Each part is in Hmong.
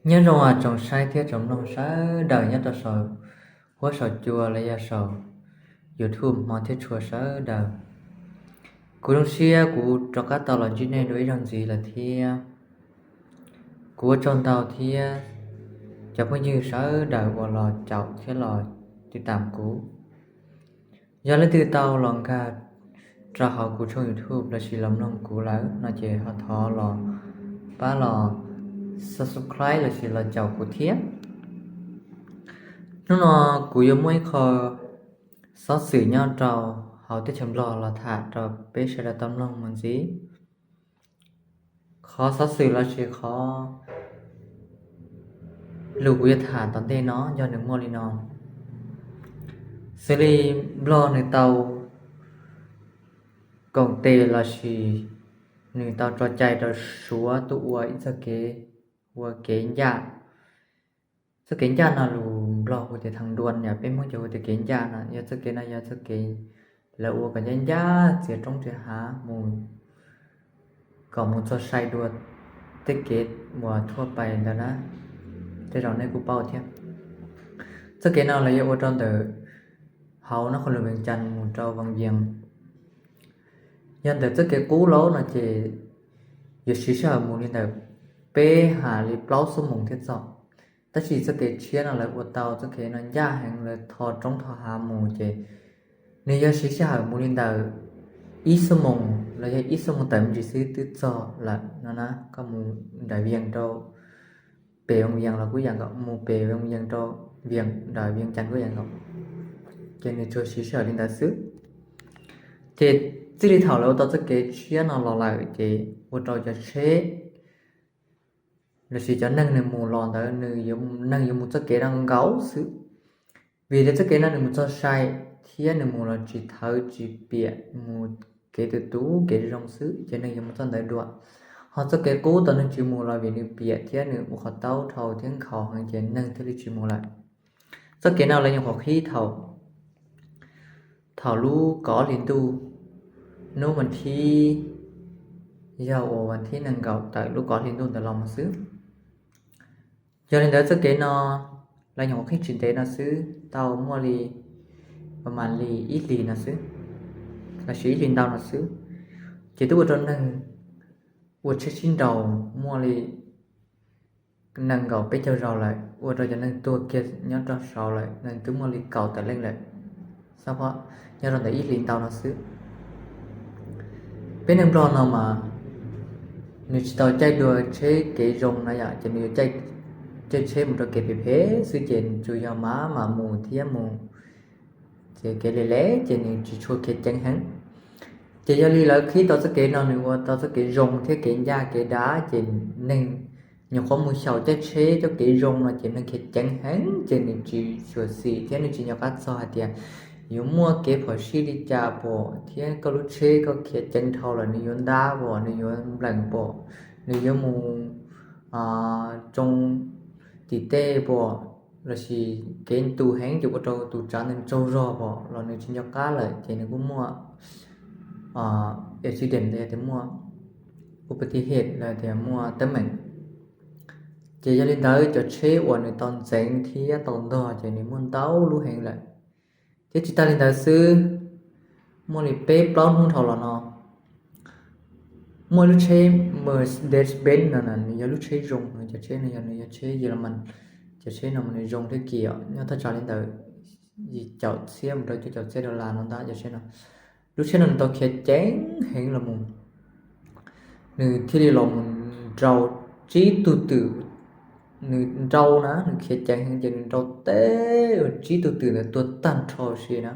Nyob zoo tsoom saib thiab tsoom mloog sawv daws nyob rau saum huab saum cua los yog saum YouTube hmov thiab tshua sawv daws. Kuv zoo siab kuv rov qab tau los ntsib nej dua ib zaug ntxiv lawm thiab. Kuv ua tsaug ntau thiab cov phooj ywg sawv daws uas los caum thiab los tiv tam kuv. Yog leej twg tau los nkag rau hauv kuv tshooj YouTube lossis los mloog kuv lawm no ces ho thov los pab los subscribe lossis los caum kuv thiab. Hnub no kuv yuav muaj ib qho xov xwm nyob rau hauv teb chaws Nplog los tham rau peb sawv daws tau mloog mus ntxiv. Qhov xov xwm lossis qhov lus kuv yuav tham tom ntej no yog nws muaj li no. Xws li Nplog nws tau koom tes lossis nws tau tso cai rau Suav tuaj ua ib txoj kev, ua kev ncaj. Txoj kev ncaj no lus Nplog hu tias thang duan, yog peb Hmoob ces hu tias kev ncaj no. Yog txoj kev no yog txoj kev lawv ua kom ncaj ncaj txiav roob txiav hav mus, kom mus txog sai dua tej kev uas thuaj pais ntawd na. Tej zaum nej kuj paub thiab. Txoj kev no lawv yuav ua rau ntawm hauv nab qhov lus Vees Cas mus rau Vees Vias. Yog ntawm txoj kev qub lauj no ces yuav siv sij hawm mus li ntawm peb hais li plaub xuab moos thiab txog. Tab sis txoj kev tshiab no lawv ua tau txoj kev no ncaj heev, lawv tho roob tho hav mus ces nws yuav siv sij hawm mus li ntawm ib xuab moos los yog ib xuab moos tawm me ntsis xwb twb txog lawm no na. Koj mus nram Vias rau pem Vees Vias los kuj yam nkaus, mus pem Vees Vias rau Vias nram Vees Cas kuj yam nkaus, ces nws tsuas siv sij hawm li ntawd xwb. Ces txij li thaum lawv ua tau txoj kev tshiab no los lawm ces ua rau cov tsheb lossis cov neeg nws mus los ntawd nws, neeg yuav mus txoj kev no nkaus xwb. Vim tias txoj kev no nws mus txog sai thiab nws mus los tsis thawv tsis piam, mus kev tus tus kev zoo xwb ces neeg yuav mus txoj ntawd dua. Ho txoj kev qub tau neeg tsis mus los vim nws piam thiab nws ua qhov taub dhau thiab nkhaus heev ces neeg thiaj li tsis mus lawm. Txoj kev no lawv nyuam qhuav qhib thaum, thaum lub kaum ob hlis ntuj, hnub vas thib, yog uas vas thib nees nkaum tawm lub kaum ob hlis ntuj ntawd los mus xwb. Yog li ntawd txoj kev no lawv nyuam qhuav qhib tsis ntev no xwb, tau muaj li, pab mas li ib hlis no xwb, lossis ib hlis ntau no xwb, ces twb ua rau neeg ua tsheb sib nraus muaj li nees nkaum peb caug zaus lawm, ua rau cov neeg tuag kiag nyob rau saud lawm neeg twb muaj li kaum tawm leej lawm, nyob rau ntawm ib hlis ntau no xwb. Peb neeg Nplog no mas nws tsis tau caij dua tsheb kev zoo na yom, ces nws yuav caij tsheb mus rau kev phem phem xwb ces tsuas yog mam mam mus thiab mus, ces kev le le ces nws tsis tshua khiav ceev heev. Ces yog li lawv qhib tau txoj kev no nws ua tau txoj kev zoo thiab kev ncaj kev dav ces neeg nyuam qhuav mus xyaum caij tsheb coj kev zoo no ces neeg khiav ceev heev ces nws tsis xyuam xim thiab nws tsis nco qab txog hais tias yuav muaj kev phom sij li cas pom thiab koj lub tsheb koj khiav ceev dhau lawm nws yuav ntab pom, nws yuav npleem pom, nws yuav mus tsoo tim tej pom, lossis kev ntu heev ces ua rau tus tsav ntawd tsaug zog pom los nws tsis nco qab lawm ces nws kuj muaj accident los yog tias muaj ua pa ti hem los tias muaj teeb meem. Ces yog li ntawd cov tsheb uas nws tau ntxeev thiab tau ntog ces nws muaj ntau lub heev lawm. Thiab tsis tas li ntawd xwb, muaj li peb plaub hnub dhau los no muaj lub tsheb Mercedes-Benz no, nws yog lub tsheb zoo, cov tsheb no yog nws yog tsheb Yelamas. Cov tsheb no mas nws zoo thiab kim os, nyob thaj tsam li ntawm yim caum txhiab mus rau cuaj caum txhiab dollar no ntag cov tsheb no. Lub tsheb no nws tau khiav ceev heev los mus, nws thiaj li los mus nrau tsib tug twm. Nws nrau na, nws khiav ceev heev ces nws nrau teb tsib tug twm ntawd tuag tag nrho si na.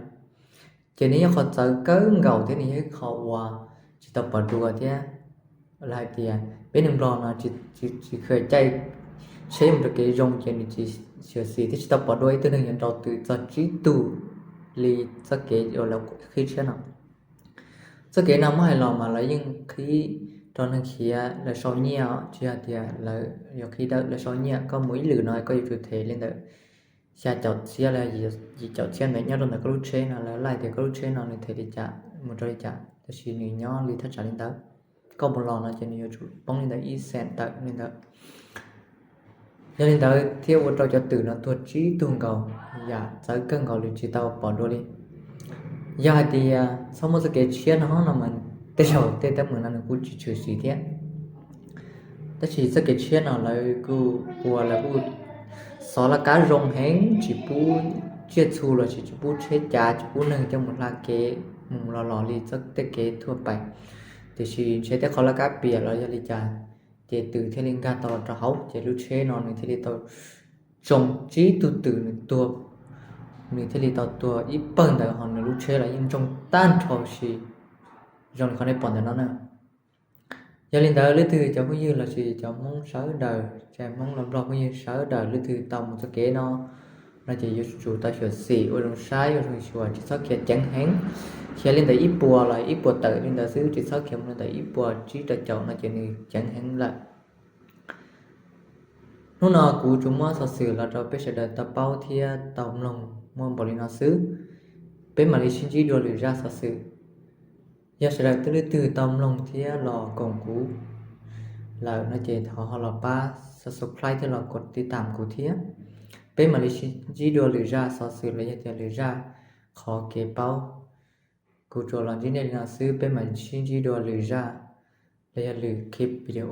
Ces nws yog qhov txawv kawg nkaus thiab nws yog ib qho uas tsis tau pom dua thiab. Lawv hais tias peb neeg Nplog no tsis kheev caij tsheb mus rau kev zoo ces nws tsis xyuam xim thiab tsis tau pom dua ib tug neeg yuav nrau twm txog tsib tug li txoj kev uas lawv qhib tshiab no. Txoj kev no muab hais los mas lawv yeej qhib rau neeg khiav lawv sau nyiaj os, tsis yog tias lawv yuav qhib dawb lawv sau nyiaj. Koj mus ib lwm no koj yuav tsum them li ntawm xya caum txhiab los yim caum txhiab ntawd nyob rau ntawm koj lub tsheb no, lawv laij tias koj lub tsheb no nws them li cas mus rau li cas, tab sis nws nyob li thaj tsam li ntawd. Koj mus los no ces nws yuav tsum poob li ntawm ib xees tawm li ntawd. Yog li ntawd thiaj ua rau cov twm no tuag tsib tug nkaus, yam txawv kawg nkaus li tsis tau pom dua li. Yog hais tias txhob muaj txoj kev tshiab no no mas tej zaum tej teeb meem no nws kuj tsis tshwm sim thiab. Tab sis txoj kev tshiab no lawv kuj ua lawv kuj xov laj kab zoo heev, tsis pub tsiaj txhu los sis tsis pub tsheb cav tsis pub neeg coj mus hla kev mus los los li txoj tej kev thuaj pais. Tiam sis ntshe tej qhov laj kab piam los yog li cas ces twm thiaj li nkag tau los rau hauv ces lub tsheb no nws thiaj li tau tsoo tsib tug twm nws tuag, nws thiaj li tau tuag ib pawg ntawd ho nws lub tsheb los yeej ntsoog tag nrho si zoo li qhov nej pom ntawm no na. Yog li ntawd leej twg cov phooj ywg los sis cov Hmoob sawv daws, tsis hais Hmoob los Nplog phooj ywg sawv daws leej twg tau mus txoj kev no no ces yuav tsum tau xyuam xim ua zoo saib ua zoo xyuas tsis txhob khiav ceev heev. Khiav li ntawm ib puas los ib puas tawm li ntawd xwb, tsis txhob khiav mus li ntawm ib puas tsib rau caum no ces nws ceev heev lawm. Hnub no kuv tsuas muab xov xwm los rau peb sawv daws tau paub thiab tau mloog muaj npaum li no xwb. Peb mam li sib ntsib dua lwm zaj xov xwm. Yog sawv daws twb leej twg tau mloog thiab los koom kuv lawm no ces thov ho los pab subscribe thiab los kov tiv tam kuv thiab. Peb mam li sib ntsib dua lwm zaj xov xwm los yog tias lwm zaj qhov kev paub. Kuv tsuas los ntsib nej li no xwb, peb mam sib ntsib dua lwm zaj los yog lwm clip video.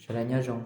Sawv daws nyob zoo.